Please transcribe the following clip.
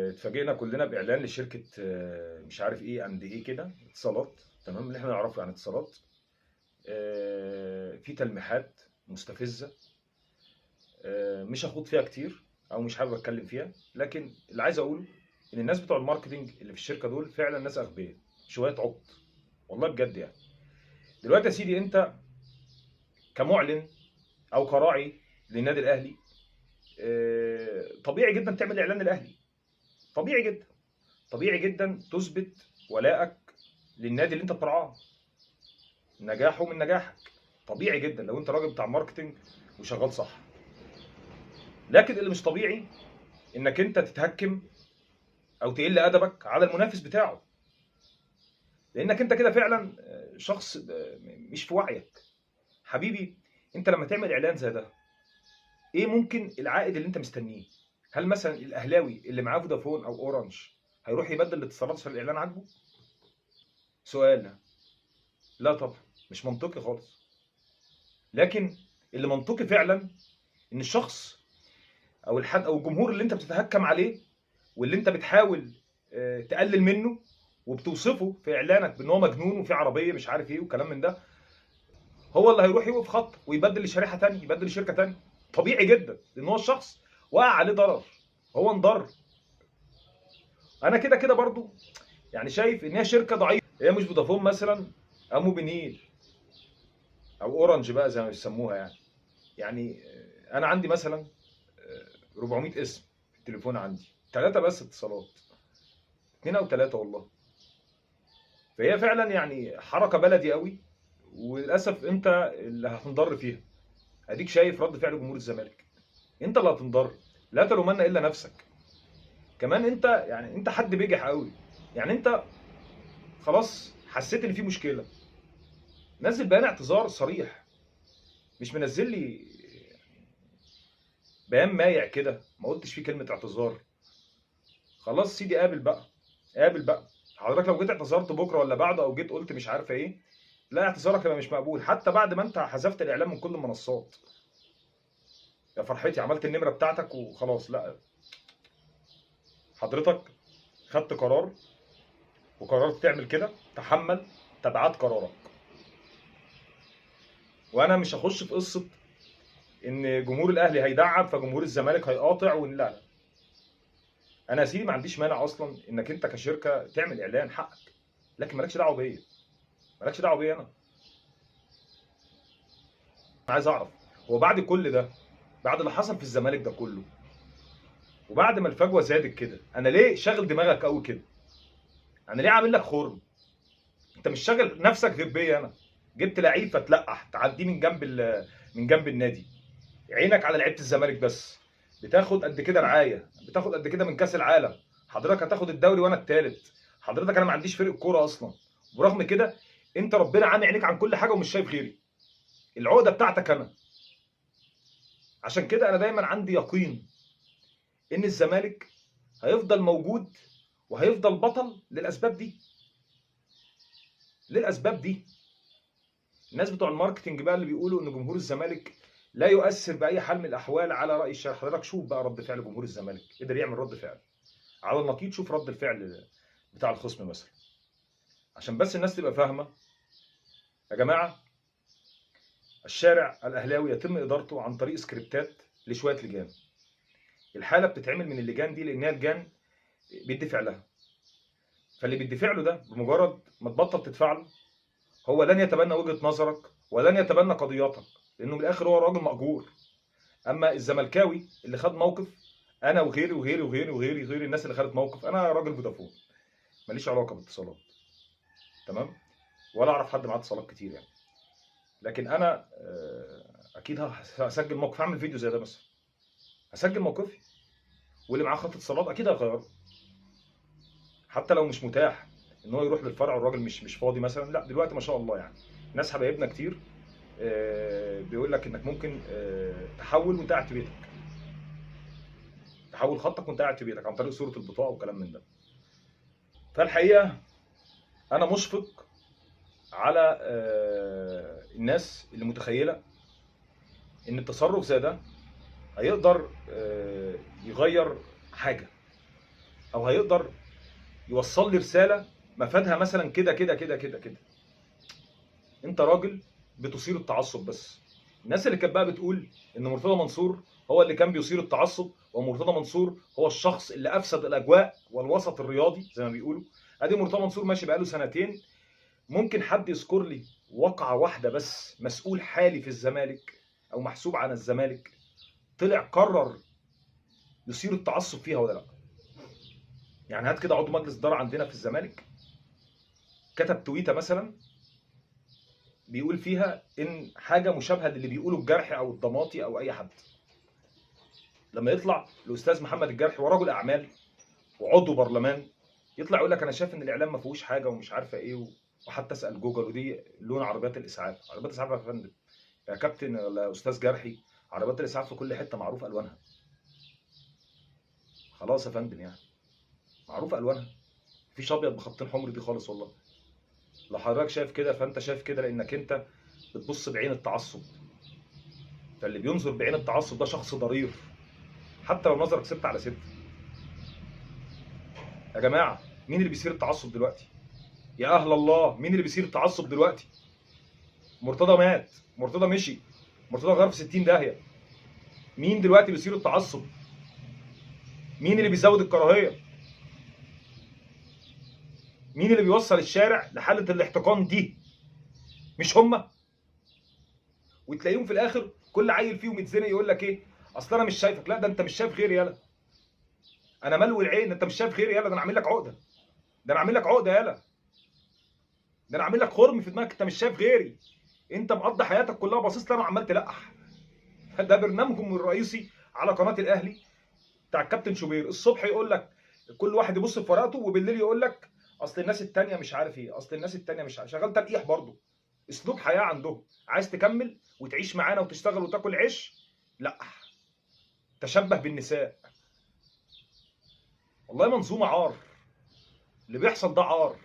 اتفاجئنا كلنا باعلان لشركة مش عارف ايه and ايه كده، اتصالات، تمام، اللي احنا نعرفه عن اتصالات. في تلميحات مستفزة، مش هخوض فيها كتير او مش حابب اتكلم فيها، لكن اللي عايز اقوله ان الناس بتوع ال marketing اللي في الشركة دول فعلا ناس اغبياء، شوية عبط والله بجد. يعني دلوقتي يا سيدي انت كمعلن او كراعي للنادي الاهلي، طبيعي جدا تعمل اعلان للاهلي، طبيعي جدا، طبيعي جدا تثبت ولائك للنادي اللي انت بترعاه، نجاحه من نجاحك، طبيعي جدا لو انت راجل بتاع marketing وشغال صح. لكن اللي مش طبيعي انك انت تتهكم او تقل ادبك على المنافس بتاعه، لانك انت كده فعلا شخص مش في وعيك. حبيبي انت لما تعمل اعلان زي ده، ايه ممكن العائد اللي انت مستنيه؟ هل مثلا الاهلاوي اللي معاه فودافون او اورنج هيروح يبدل الاتصالات عشان الاعلان عاجبه؟ سؤال، لا طبعا مش منطقي خالص. لكن اللي منطقي فعلا ان الشخص او الحد او الجمهور اللي انت بتتهكم عليه واللي انت بتحاول تقلل منه وبتوصفه في اعلانك بان هو مجنون وفي عربية مش عارف ايه وكلام من ده، هو اللي هيروح يوقف خط ويبدل لشريحه ثانية، يبدل لشركة ثانية. طبيعي جدا، لان هو الشخص وقع عليه ضرر، هو انضر. انا كده كده برضو يعني شايف ان هي شركة ضعيفة، هي مش فودافون مثلا او موبينيل او اورنج بقى زي ما بيسموها. يعني انا عندي مثلا 400 اسم في التليفون، عندي 3 بس اتصالات، 2 أو 3 والله. فهي فعلا يعني حركة بلدي قوي، وللاسف انت اللي هتنضر فيها. اديك شايف رد فعل جمهور الزمالك، انت اللي هتنضر، لا تلومن الا نفسك. كمان انت يعني انت حد بجح قوي، يعني انت خلاص حسيت ان في مشكلة، نزل بيان اعتذار صريح، مش منزل لي بيان مايع كده ما قلتش فيه كلمة اعتذار. خلاص سيدي قابل بقى، قابل بقى حضرتك. لو جيت اعتذرت بكره ولا بعده او جيت قلت مش عارفه ايه، لا اعتذارك هيبقى مش مقبول، حتى بعد ما انت حذفت الاعلان من كل المنصات. يا فرحتي عملت النمرة بتاعتك وخلاص، لا حضرتك خدت قرار وقررت تعمل كده، تحمل تبعات قرارك. وانا مش هخش في قصة ان جمهور الاهلي هيدعم فجمهور الزمالك هيقاطع، وان لا، انا يا سيدي ما عنديش مانع اصلا انك انت كشركة تعمل اعلان، حقك، لكن مالكش دعوه بيا، مالكش دعوه بيا. انا عايز اعرف هو بعد كل ده، بعد اللي حصل في الزمالك ده كله، وبعد ما الفجوة زادت كده، انا ليه شاغل دماغك قوي كده؟ انا ليه عامل لك خرم؟ انت مش شاغل نفسك غير بيا. انا جبت لعيب فتلقح تعديه من جنب من جنب النادي، عينك على لعيبة الزمالك بس، بتاخد قد كده رعاية، بتاخد قد كده من كاس العالم، حضرتك هتاخد الدوري وانا الثالث، حضرتك انا ما عنديش فريق كورة اصلا، وبرغم كده انت ربنا عامي عينيك عن كل حاجة ومش شايف غيري. العقدة بتاعتك انا. عشان كده انا دايما عندي يقين ان الزمالك هيفضل موجود وهيفضل بطل للاسباب دي، للاسباب دي. الناس بتوع ال marketing بقى اللي بيقولوا ان جمهور الزمالك لا يؤثر باي حال من الاحوال على راي الشارع، حضرتك شوف بقى رد فعل جمهور الزمالك، قدر يعمل رد فعل على النقيض، شوف رد الفعل بتاع الخصم مثلا، عشان بس الناس تبقى فاهمه. يا جماعة الشارع الاهلاوي يتم ادارته عن طريق سكريبتات لشويه لجان. الحالة بتتعمل من اللجان دي لانها لجان بيدفع لها، فاللي بيدفع له ده بمجرد ما تبطل تدفع له هو لن يتبنى وجهه نظرك ولن يتبنى قضياتك، لانه من الاخر هو راجل مأجور. اما الزملكاوي اللي خد موقف، انا وغيري وغيري وغيري وغيري غيري الناس اللي خدت موقف، انا راجل فودافون ماليش علاقة باتصالات، تمام، ولا اعرف حد معاه اتصالات كتير يعني، لكن انا اكيد هسجل موقف، هعمل فيديو زي ده مثلا، هسجل موقفي، واللي معاه خط اتصالات اكيد هيغيره، حتى لو مش متاح ان هو يروح للفرع والراجل مش فاضي مثلا. لا دلوقتي ما شاء الله يعني ناس حبايبنا كتير بيقول لك انك ممكن تحول وانت قاعد في بيتك، تحول خطك وانت قاعد في بيتك عن طريق صوره البطاقة وكلام من ده. فالحقيقة انا مشفق على الناس اللي متخيله ان التصرف زي ده هيقدر يغير حاجة. او هيقدر يوصل لي رسالة مفادها مثلا كده كده كده كده كده. انت راجل بتثير التعصب بس. الناس اللي كانت بقى بتقول ان مرتضى منصور هو اللي كان بيثير التعصب، ومرتضى منصور هو الشخص اللي افسد الاجواء والوسط الرياضي زي ما بيقولوا، ادي مرتضى منصور ماشي بقاله سنتين. ممكن حد يذكر لي وقعه واحدة بس مسؤول حالي في الزمالك او محسوب على الزمالك طلع قرر يثير التعصب فيها ولا لا؟ يعني هات كده عضو مجلس ادارة عندنا في الزمالك كتب تويته مثلا بيقول فيها ان حاجة مشابهة للي بيقوله الجرحي او الضماطي او اي حد. لما يطلع الاستاذ محمد الجرحي ورجل اعمال وعضو برلمان يطلع يقول لك انا شايف ان الاعلام ما فيهوش حاجة ومش عارفه ايه وحتى اسال جوجل، ودي لون عربيات الاسعاف. عربيات الاسعاف يا فندم يا كابتن ولا استاذ جرحي، عربيات الاسعاف في كل حتة معروف الوانها. خلاص يا فندم، يعني معروف الوانها، مفيش ابيض بخطين حمر دي خالص. والله لو حضرتك شايف كده فانت شايف كده لانك انت بتبص بعين التعصب، فاللي بينظر بعين التعصب ده شخص ضرير حتى لو نظرك 6 على 6. يا جماعة مين اللي بيثير التعصب دلوقتي؟ يا اهل الله مين اللي بيثير التعصب دلوقتي؟ مرتضى مات، مرتضى مشي، مرتضى غير في 60 داهية. مين دلوقتي بيثير التعصب؟ مين اللي بيزود الكراهية؟ مين اللي بيوصل الشارع لحاله الاحتقان دي؟ مش هما؟ وتلاقيهم في الاخر كل عيل فيهم يتزنق يقول لك ايه؟ اصل انا مش شايفك. لا ده انت مش شايف غيري، يالا انا ملوي العين، انت مش شايف غيري، يالا ده انا عامل لك عقده، ده انا عامل لك عقده، يالا ده انا عامل لك خرم في دماغك، انت مش شايف غيري، انت مقضي حياتك كلها باصص لي انا وعمال تلقح. ده برنامجهم الرئيسي على قناة الاهلي بتاع الكابتن شوبير. الصبح يقول لك كل واحد يبص في ورقته، وبالليل يقول لك اصل الناس التانية مش عارف ايه، اصل الناس التانية مش عارف. شغال تلقيح برضه، اسلوب حياة عندهم. عايز تكمل وتعيش معانا وتشتغل وتاكل عيش؟ لا، تشبه بالنساء. والله منظومة عار، اللي بيحصل ده عار.